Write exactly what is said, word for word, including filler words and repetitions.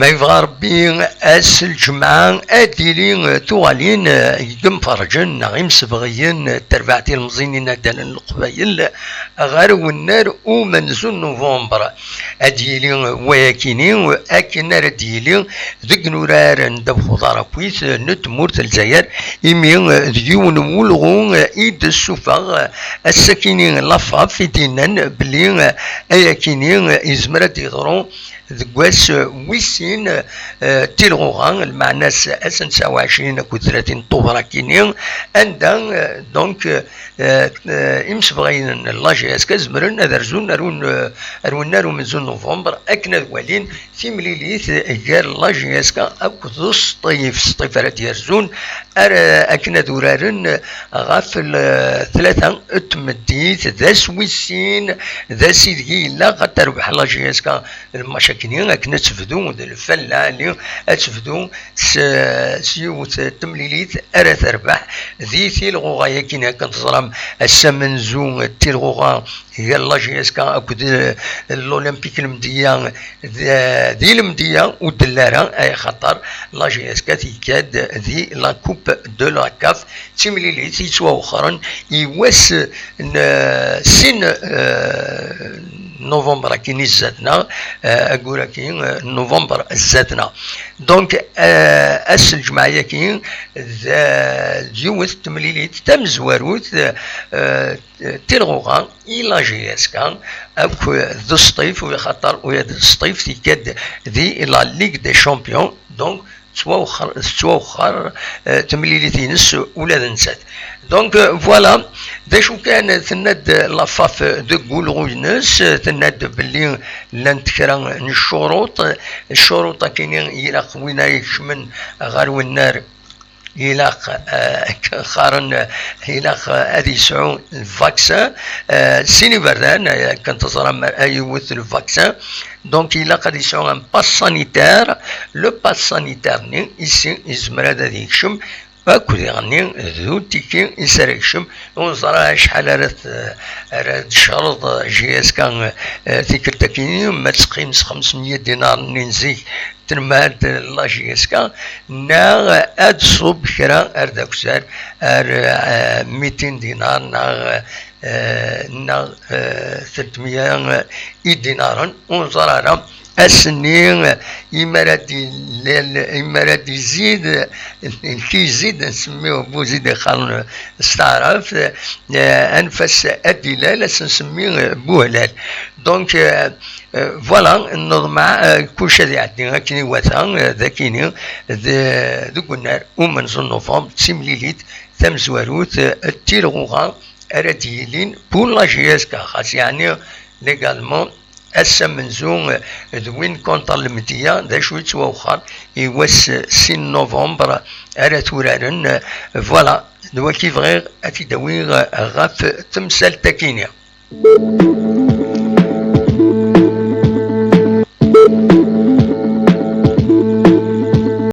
Ma yebɣa Rebbi, ass n lǧemɛa ad d-tili tuɣalin n yimferrǧen neɣ imsebɣiyen n terbaɛt ilemẓiyen n yinaddalen n Leqbayel ɣer wennar umenzu n Nuvember. Ad d-yili wayakini akken ara d-yili deg inurar n ddabex uḍar akkit n tmurt n Lezzayer, imi d yiwen n wulɣu i d-tessufeɣ ass-akini la FAF, i d-yennan belli ayakini yezmer ad d-yeḍru deg wass wis sin, eh, tilɣuɣa, lmeɛna-s ass n tesɛa u ɛecrin akked tlatin n Tubeṛ akini, anda, eh, donc, eh, eh, imsebɣayen n la J S K zemren ad rzun ar un-, ar wennar umenzu n Nuvember akken ad walin timlilit gar la J S K akked Sṭif. Sṭif ara d-yerzun, ar, akken ad uraren ɣef l-, tlata n tmeddit, d ass wis sin, d ass ideg ilaq ad terbeḥ la J S K lmac akini, akken ad tebdu d lfal lɛali, ad tebdu s, s yiwet n temlilit ara terbeḥ di tilɣuɣa-yakini. Akken teẓram, ass amenzu n tilɣuɣa gar la J S K akked, eh, l'Olympique Lemdeyya, d, di Lemdeyya ur d-telli ara, ay xaṭer la J S K tekka-d di la Coupe de la CAF, d timlilit yettwawexxren i wass n, eh, sin, eh, Nuvember akini zdat-neɣ, eh, ayyur-agi, eh, Nuvember zdat-neɣ. Donc, eh, ass n lǧemɛa-yagi d, d yiwet n temlilit tamezwarut, eh, tilɣuɣa i la J S K akk d Sṭif, u xaṭer ula d Sṭif tekka-d di la Ligue des Champions, donc tettwawexxer, tettwawexxer, eh, temlilit-ines ula d nettat. Donc, eh, voilà, d acu kan, tenna-d la FAF deg ulɣu-ines, eh, tenna-d belli llant kra n ccuruṭ, ccuruṭ akini ilaq win ara ikecmen ɣer wennar ilaq, eh, qqaren, eh, ilaq, eh, ad yesɛu lvaksin, eh, sin iberdan, eh, akken teẓram, eh, yiwet lvaksin. Donc, ilaq ad yesɛu un pass sanitaire. Le pass sanitaire-nni, ici, yezmer ad, ad yekcem akk diɣenni d utiki i s ara yekcem. Ur neẓra acḥal ara t-, ara d-tecreḍ J S K, eh, tikkelt-agi, ma teqqim s xemsemya dinar-nni n zik, tenmad la J S K, neɣ ad tṣubb kra ar d akessar, ar, eh, mitin dinar, neɣ, eh, neɣ, eh, tretmya idinaren, ur neẓra ara. Ass-nni, imi ara d-yilal, imi ara d-yezid, kizid, nsemmiw Buzid iqqaren s taɛrabt, eh, anef-as ad d-yilal, ad s-nsemmi, eh, Buhlal. Donc, eh, eh, voilà, neḍmeɛ, eh, kullec ad iɛeddi akken iwata, eh, d akini, d, deg unnar umenzu n Nuvember, d timlilit tamezwarut, eh, d tilɣuɣa ara d-yilin pour la J S K, xas yeɛni légalement ass amenzu, eh, d win contre Lemdeyya, d acu yettwawexxer i wass sin novembre ara t-uraren. Voilà, d wagi bɣiɣ ad t-id-awiɣ ɣef temsalt-agi-nni.